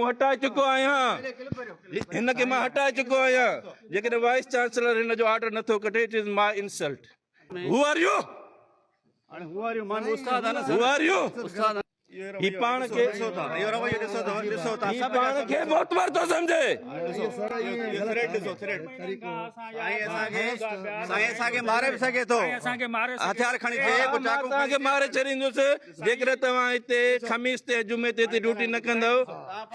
هٽائي چڪو آهيان هن کي مان هٽائي چڪو آهيان جيڪڏهن وائيس چانسلر هن جو آرڊر نٿو ڪڍي it is my insult who are you who are you هي پاڻ کي هي پاڻ کي معتبر ٿو سمجهي مان توهان کي ماري ڇڏيندس جيڪڏهن توهان هتي خميس تي ۽ جمعي تي هتي ڊيوٽي نه ڪندؤ،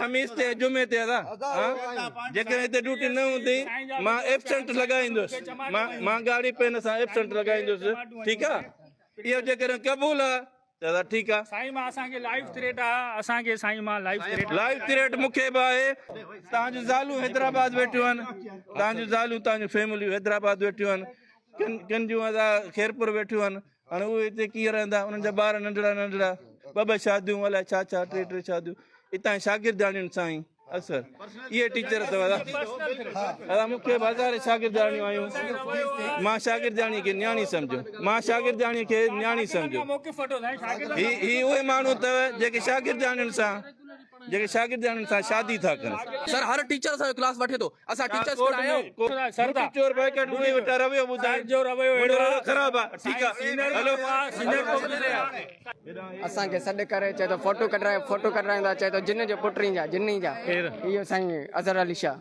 خميس تي ۽ جمعي تي ادا ها جيڪڏهن هتي ڊيوٽي نه هوندي مان ايبسنٽ لڳائيندس، مان مان ڳاڙهي پين سان ايبسنٽ لڳائيندس، ٺيڪ آ؟ اهو جيڪڏهن قبول آ ته ادا ٺيڪ آ. سائين مان اسان کي لائيو ٿريٽ آ اسان کي سائين مان لائيو ٿريٽ لائيو ٿريٽ مون کي به آهي. توهان جون زالون حيدرآباد ويٺيون آهن، توهان جون زالون توهان جون فيمليون حيدرآباد ويٺيون آهن، ڪن ڪن جون ادا خيرپور ويٺيون آهن. هاڻي اهي هتي ڪيئن رهندا انهن جا ٻار ننڍڙا ننڍڙا ٻه ٻه شاديون الائي ڇا ڇا ٽي ٽي شاديون اتان شاگردياڻين سان ئي اڪثر اهي ٽيچر اٿو ادا ادا مون کي به هزارين شاگردياڻيون آيون مان شاگردياڻي کي نياڻي سمجهو مان شاگردياڻي کي نياڻي سمجهو هي هي اهي ماڻهو اٿو جيڪي شاگردياڻين سان جيڪي شاگردياڻين سان شادي ٿا ڪن. سر هر ٽيچر اسان جو ڪلاس وٺي ٿو اسان ٽيچرس کي آيا آهيون. سر چور بائيڪاٽ اهي وٽا رويو ٻڌائي منهنجو رويو خراب آ ٺيڪ آ هلو. اسان کي سڏ ڪري چئي ٿو فوٽو ڪڍرايو فوٽو ڪڍرايون ٿا چئي ٿو جن جو پٽ اينجا جن اينجا اهو سائين اظهر علي شاهه.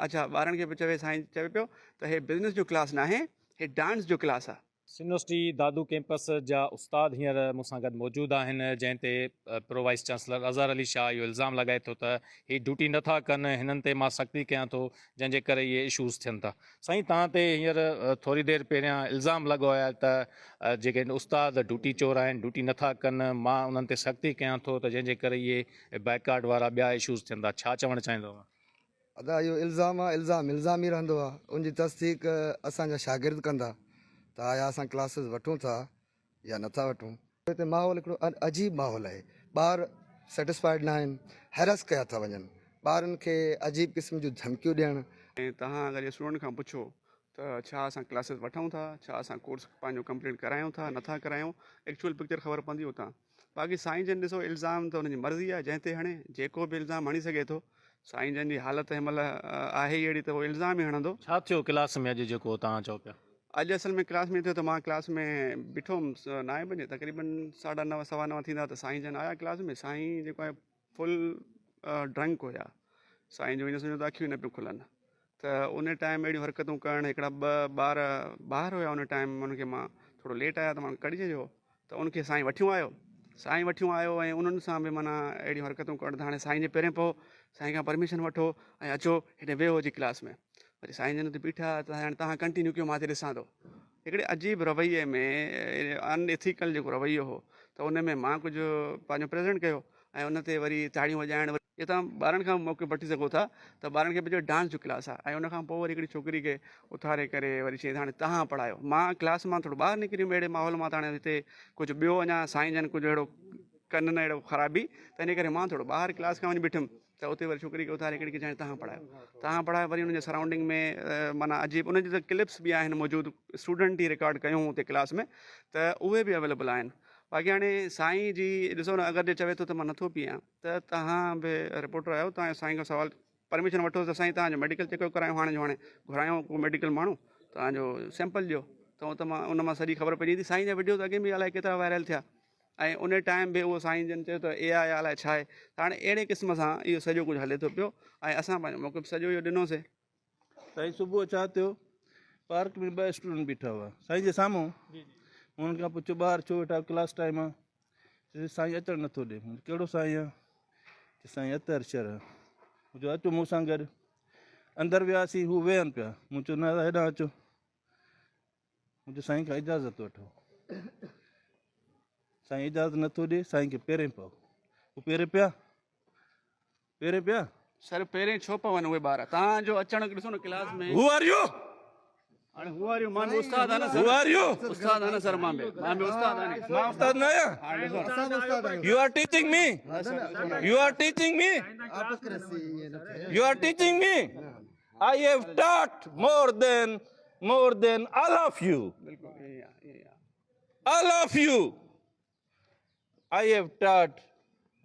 اڇا ٻارن کي به چوي سائين چوي پيو ته هي بزنس جو ڪلاس ناهي هي ڊانس جو ڪلاس آ. يونيورسٽي دادو ڪيمپس جا استاد هينئر مون سان گڏ موجود آهن جنهن تي pro vice chancellor Azhar Ali Shah اهو الزام لڳائي ٿو ته هي ڊيوٽي نه ٿا ڪن هنن تي مان سختي ڪيان ٿو جنهن جي ڪري اهي اشوز ٿين ٿا سائين توهان تي هينئر ٿوري دير پهريان الزام لڳو آهي ته جيڪي استاد ڊيوٽي چور آهن ڊيوٽي نه ٿا ڪن مان انهن تي سختي ڪيان ٿو ته جنهن جي ڪري اهي بائيڪاٽ وارا ٻيا اشوز ٿين ٿا ڇا چوڻ چاهيندو ادا اهو الزام آ الزام الزام ئي رهندو آ ان جي تصديق اسان جا شاگرد ڪندا ته آيا اسان ڪلاسز وٺون ٿا يا نٿا وٺون. هتي ماحول هڪڙو عجيب ماحول آهي ٻار سيٽسفائيڊ نه آهن هيرس ڪيا ٿا وڃن ٻارن کي عجيب قسم جون ڌمڪيون ڏيڻ. ۽ توهان اگر اسٽوڊنٽ کان پڇو ته ڇا اسان ڪلاسز وٺون ٿا ڇا اسان ڪورس پنهنجو ڪمپليٽ ڪرايون ٿا نٿا ڪرايون ايڪچوئل پڪچر خبر پوندي اتان باقي سائين جن ڏسو الزام ته انهن جي مرضي آهي جنهن تي هڻي جيڪو به الزام هڻي سگهي ٿو سائين جن جي حالت هن مهل آهي ئي اهڙي ته هو الزام ئي هڻندو. ڇا ٿيو ڪلاس ۾ اڄ جيڪو توهان چئو پيا؟ اڄ اصل ۾ ڪلاس ۾ ٿيو ته مان ڪلاس ۾ بيٺو هوم نائين بجي تقريبن ساڍا نو سوا نو ٿيندا ته سائين جن آيا ڪلاس ۾ سائين جيڪو آهي فل ڊرنڪ هيا سائين جو ائين سمجهو ته اکيون نه پيون کلن ته ان ٽائيم اهڙيون حرڪتون ڪرڻ هڪڙا ٻه ٻار ٻاهر هيا ان ٽائيم ان کي مان ٿورو ليٽ آيا ته مان ڪڍي ڇڏيو ته ان کي سائين وٺيون آيو سائين وٺيون آيو ۽ انهن سان به معنيٰ اهڙيون حرڪتون ڪرڻ ته هاڻي سائين جي پيرين پئو سائين کان پرميشن وٺو ۽ اچو هيڏي ويهو اچي ڪلاس ۾ وري سائين جن اتي بيٺا ته هاڻي توهان ڪنٽينيو ڪيو مان هتي ڏسان ٿو هڪڙي عجيب رويي ۾ ان ايٿيڪل جيڪو رويو هو ته ان ۾ مان ڪجهه پنهنجو پريزنٽ ڪيو ۽ ان تي وري تاڙيون وڄائڻ اهو توهان ٻارن کان موقعو وٺي سگهو ٿا ته ٻارن کي به چئو ڊانس جو ڪلاس آهي ۽ ان کان پوء وري هڪڙي ڇوڪري کي اٿاري ڪري وري چيائين ته هاڻي توهان پڙهايو مان ڪلاس مان ٿورو ٻاهر نڪري ويم اهڙي ماحول مان ته هاڻي هتي ڪجهه ٻيو اڃا سائين جن ڪجهه اهڙو ڪن نه اهڙو خرابي ته ان ڪري مان ٿورو ٻاهر ڪلاس کان وڃي بيٺم ته اتي وري ڇوڪري کي اٿاري هڪڙي کي چيائين توهان پڙهايو توهان پڙهايو وري ان جي سرائونڊنگ ۾ معنيٰ عجيب ان جي ته ڪلپس به آهن موجود اسٽوڊنٽ ئي رڪارڊ ڪيون اتي ڪلاس ۾ ته اهي به اويليبل آهن باقي هاڻي سائين جي ڏسو نه اگر جي چوي ٿو ته مان نٿو پيئان ته توهان به رپورٽر آهيو توهان سائين کان سوال پرميشن وٺو ته سائين توهان جو ميڊيڪل چيڪ اپ ڪرايون هاڻي جو هاڻي گهرايون ڪو ميڊيڪل ماڻهو توهان جو سيمپل ڏيو ته اتي مان ان مان سڄي خبر پئجي ويندي سائين جا وڊيوز اڳي به الائي ڪيترا وائرل ٿيا ۽ ان ٽائيم به اهو سائين جن چيو ته اي آء الائي ڇا آهي ته هاڻي اهڙي قسم سان اهو سڄو ڪجهه هلي ٿو پيو ۽ اسان پنهنجو موقف سڄو اهو ڏنوسي. سائين صبح ڇا ٿيو پارڪ ۾ ٻه اسٽوڊنٽ بيٺا هئا سائين جي سامهون انهن کان پڇيو ٻاهر ڇو ويٺا ڪلاس ٽائيم آ چي سائين اچڻ نٿو ڏي مون ڪهڙو سائين آ چي سائين اطهر شر آ مون چيو اچو مون سان گڏ اندر وياسين هو ويهن پيا مون چيو نه هيڏانهن اچو مون چيو سائين کان اجازت وٺو سائين اجازت نٿو ڏي سائين کي پيرين پئو هو پيرين پيا پيرين پيا. سر پيرين ڇو پون اهي ٻار توهان جو اچڻ ڏسو نه ڪلاس ۾. Who are you? هاڻي هو are you مان به استاد آهيان نه سر. Who are you? استاد آهيان نه سر مان به مان به استاد آهيان. مان استاد نه آهيان. You are teaching me. You are teaching me. You are teaching me. I have taught more than more than all of you. All of you. I have taught.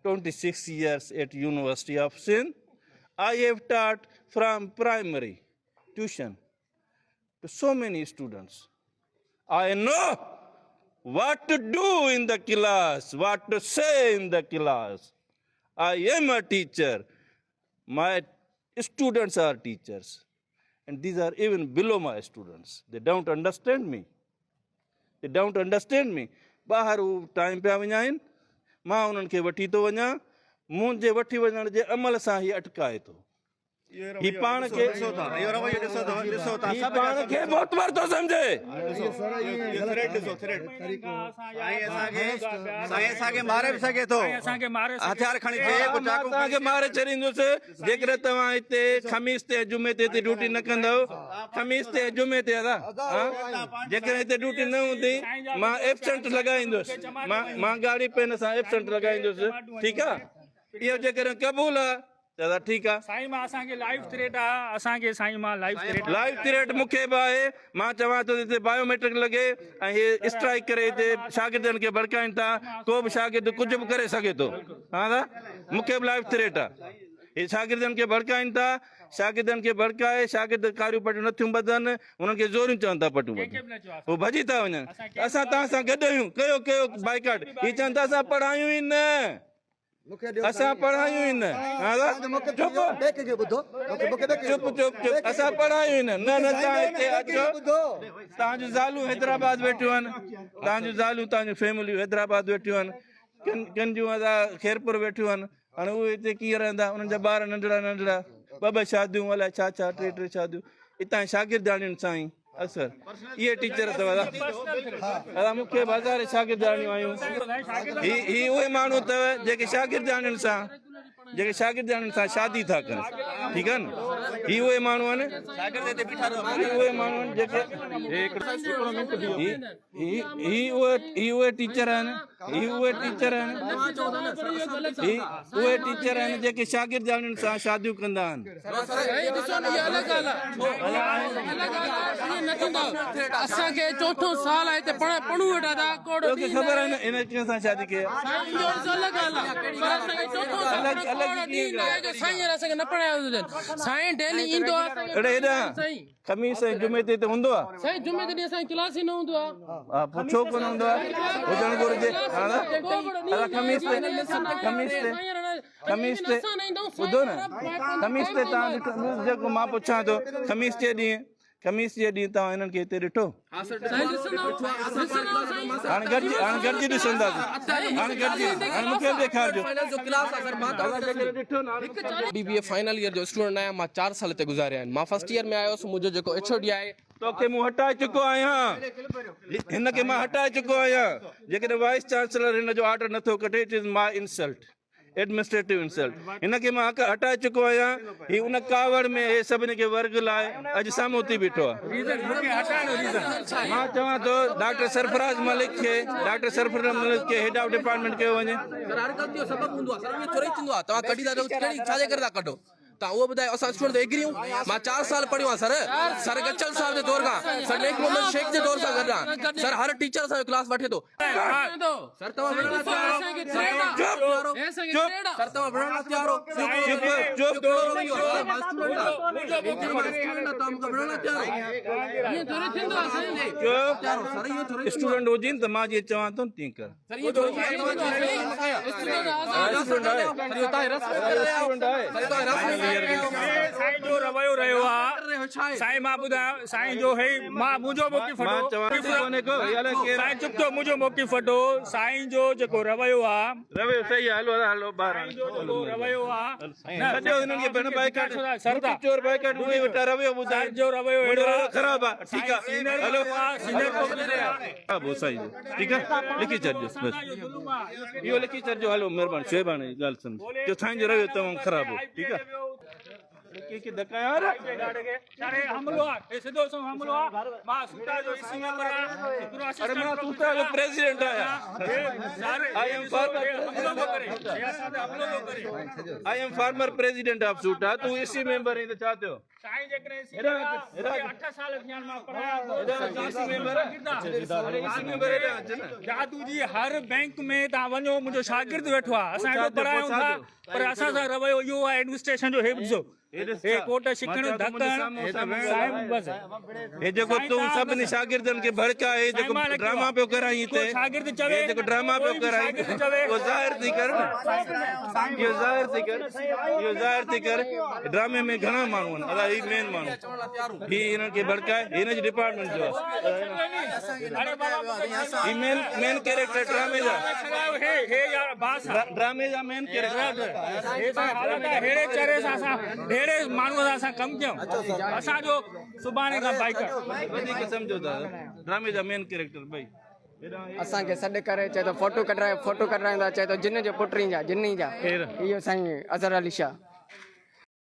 26 years at University of Sindh. I have taught from primary tuition to so many students. I know what to do in the class, what to say in the class. I am a teacher. My students are teachers. And these are even below my students. They don't understand me. They don't understand me. ٻاهر هو time پيا وڃائين مان انهن کي وٺي ٿو وڃان منهنجي وٺي وڃڻ جي عمل سان هي اٽڪائي ٿو هي پاڻ کي هي پاڻ کي معتبر ٿو سمجهي. مان توهان کي ماري ڇڏيندس جيڪڏهن توهان هتي خميس تي ۽ جمعي تي هتي ڊيوٽي نه ڪندؤ. خميس تي ۽ جمعي تي ادا ها جيڪڏهن هتي ڊيوٽي نه هوندي مان ايبسنٽ لڳائيندس مان ڳاڙهي پين سان ايبسنٽ لڳائيندس ٺيڪ آ اهو جيڪڏهن قبول آ ته ادا ٺيڪ آ. سائين مان اسان کي لائيو ٿريٽ آ اسان کي سائين مان لائيو ٿريٽ لائيو ٿريٽ مون کي به آهي مان چوان ٿو ته هتي بايو ميٽرڪ لڳي ۽ هي اسٽرائيڪ ڪري هتي شاگردن کي ڀڙڪائين ٿا ڪو به شاگرد ڪجهه به ڪري سگهي ٿو ها ادا مون کي به لائيو ٿريٽ آ هي شاگردن کي ڀڙڪائين ٿا شاگردن کي ڀڙڪائي شاگرد ڪاريون پٽيون نٿيون ٻڌن انهن کي زوريون چون ٿا پٽيون ٻڌو هو ڀڄي ٿا وڃن اسان توهان سان گڏ آهيون ڪيو ڪيو بائيڪاٽ هي چون ٿا اسان پڙهايون ئي نه اسان پڙهايون ئي نه چپ چپ چپ چپ اسان پڙهايون ئي نه نه نه توهان هتي اچو توهان جون زالون حيدرآباد ويٺيون آهن توهان جون زالون توهان جون فيمليون حيدرآباد ويٺيون آهن ڪن ڪن جون ادا خيرپور ويٺيون آهن هاڻي اهي هتي ڪيئن رهندا انهن جا ٻار ننڍڙا ننڍڙا ٻه ٻه شاديون الائي ڇا ڇا ٽي ٽي شاديون اتان شاگردياڻين سان ئي اثر اهي ٽيچر اٿو ادا ادا مون کي به هزارين شاگردياڻيون آيون هي هي اهي ماڻهو اٿو جيڪي شاگردياڻين سان جيڪي شاگردياڻين سان شادي ٿا ڪن ٺيڪ آهي نه هي اهي ماڻهو آهن هي اهي ماڻهو آهن جيڪي هي هي اهي هي اهي ٽيچر آهن هي اهي ٽيچر آهن هي اهي ٽيچر آهن جيڪي شاگردياڻين سان شاديون ڪندا آهن. توکي خبر آهي نه هن ڪنهن سان شادي ڪئي آهي. الڳ الڳ ڪيئن اڙي هيڏانهن خميس ۽ جمعي تي هتي هوندو آ؟ سائين جمعي تي ڏينهن اسان جو ڪلاس ئي نه هوندو آ. ها پوء ڇو ڪونه هوندو آ؟ هجڻ گهرجي ها نه؟ ادا خميس تي خميس تي خميس تي ٻڌو نه خميس تي توهان ڏٺو جيڪو مان پڇان ٿو خميس جي ڏينهن خميس جي ڏينهن توهان هنن کي هتي ڏٺو؟ هاڻي گڏجي هاڻي گڏجي ڏسنداسين هاڻي گڏجي هاڻي مون کي به ڏيکارجو B B A final year جو اسٽوڊنٽ آهيان مان چار سال هتي گذاريا آهن مان فرسٽ ايئر ۾ آيو هوس منهنجو جيڪو ايڇ او ڊي آهي. توکي مون هٽائي چڪو آهيان هن کي مان هٽائي چڪو آهيان جيڪڏهن وائيس چانسلر هن جو آرڊر نٿو ڪڍي it is my insult administrative insult هن کي مان هٽائي چڪو آهيان هي ان ڪاوڙ ۾ هي سڀني کي ورگ لاء اڄ سامهون ٿي بيٺو آهي مان چوان ٿو ڊاڪٽر سرفراز ملڪ کي ڊاڪٽر سرفراز ملڪ کي هيڊ آف ڊپارٽمينٽ ڪيو وڃي. سر هر غلطي جو سبب هوندو آهي سر ائين ٿوري ٿيندو آهي توهان ڪڍي ٿا ڏيو ڪهڙي ڇا جي ڪري ٿا ڪڍو توهان اهو ٻڌايو اسان اسٽوڊنٽ ته ايگري آهيون مان چار سال پڙهيو آهيان سر سر گچل صاحب جي دور کان سر نيڪ محمد شيخ جي دور سان گڏ آهيان سر هر ٽيچر اسان جو ڪلاس وٺي ٿو سر توهان وڙهڻ لاء تيار آهيو سر توهان وڙهڻ لاء تيار آهيو اسٽوڊنٽ هجين ته مان جيئن چوان ٿو تيئن ڪر. سائين جو رويو رهيو آ سائين مان ٻڌايان سائين جو هي مان منهنجو موقف وٺو سائين چپ ٿيو منهنجو موقف وٺو سائين جو جيڪو رويو آ رويو صحيح آ هلو هلو ٻاهر سائين جو جيڪو رويو آ ڇڏيو هنن کي بنا بائيڪاٽ سردا چور بائيڪاٽ اهي وٽا رويو ٻڌايو جو رويو اهڙو خراب آ ٺيڪ آ هلو سينيئر ها بو سائين جو ٺيڪ آ لکي ڇڏجو بس اهو لکي ڇڏجو هلو مهرباني شعيب هاڻي ڳالهه سمجھ جو سائين جو رويو تمام خراب هو ٺيڪ آ. ڪنهن کي ڌڪايان سر هي حملو آ هي سڌو سنئون حملو آ مان سوٽا جو اي سي ميمبر آهيان هڪڙو اڙي مان سوٽا جو پريزيڊنٽ آهيان سر I am farmer حملو ٿو ڪري هي اسان تي حملو ٿو ڪري I am former president of SUTA تون اي سي ميمبر آهين ته ڇا ٿيو سائين جيڪڏهن اي سي ميمبر 8 سال ٿيا آهن مان پڙهايان ٿو اي سي ميمبر اي سي ميمبر هيڏانهن اچ نه دادو جي هر بينڪ ۾ توهان وڃو منهنجو شاگرد ويٺو آهي اسان ايڏو پڙهايون ٿا پر اسان سان رويو اهو آهي ايڊمنسٽريشن جو هي ڏسو هي ڪوٽ شڪڻ ڌڪڻ صاحب بس هي جيڪو تون سڀني شاگردن کي ڀڙڪائي جيڪو ڊراما پيو ڪرائين هتي شاگرد چوي هي جيڪو ڊراما پيو ڪرائين اهو ظاهر ٿي ڪر نه اهو ظاهر ٿي ڪر اهو ظاهر ٿي ڪر ڊرامي ۾ گهڻا ماڻهو آهن ادا هي مين ماڻهو هي هنن کي ڀڙڪائي هن جي ڊپارٽمينٽ جو آهي هي مين مين ڪيريڪٽر ڊرامي جا هي هي يار باس ڊرامي جا مين ڪيريڪٽر هي سائين حالت آهي ههڙي چري سان اسان ههڙي ماڻهو سان اسان ڪم ڪيون اسان جو سڀاڻي کان بائيڪاٽ وڌيڪ سمجهو ٿا ڊرامي جا مين ڪيريڪٽر ٻئي اسان کي سڏ ڪري چئي ٿو فوٽو ڪڍرايو فوٽو ڪڍرائيندا چئي ٿو جن جو پٽ اينجا جن اينجا اهو سائين اظهر علي شاهه.